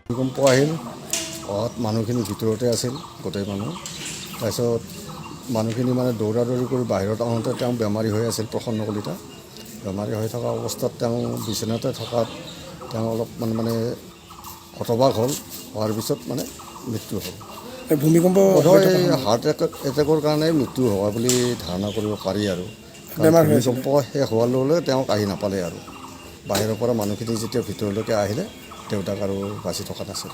ভূমিকম্প আহিল, অহাত মানুহখিনি ভিতৰতে আছিল গোটেই মানুহ। তাৰপিছত মানুহখিনি মানে দৌৰা দৌৰি কৰি বাহিৰত আহোঁতে তেওঁ বেমাৰী হৈ আছিল, প্ৰসন্ন কলিতা। বেমাৰী হৈ থকা অৱস্থাত তেওঁ বিচনাতে থকাত তেওঁ অলপমান মানে হতবাক হ'ল। হোৱাৰ পিছত মানে মৃত্যু হ'ল। এই ভূমিকম্প হৈ বোধহয় থকা সময়ত হাৰ্ট এটেকৰ কাৰণে মৃত্যু হোৱা বুলি ধাৰণা কৰিব পাৰি আৰু কাৰণ বেমাৰ হৈ আছিলে। ভূমিকম্প শেষ হোৱাৰ লগে লগে তেওঁক আহি নাপালে আৰু বাহিৰৰ পৰা মানুহখিনি যেতিয়া ভিতৰলৈকে আহিলে, দেউতাক আৰু বাচি থকা নাছিল।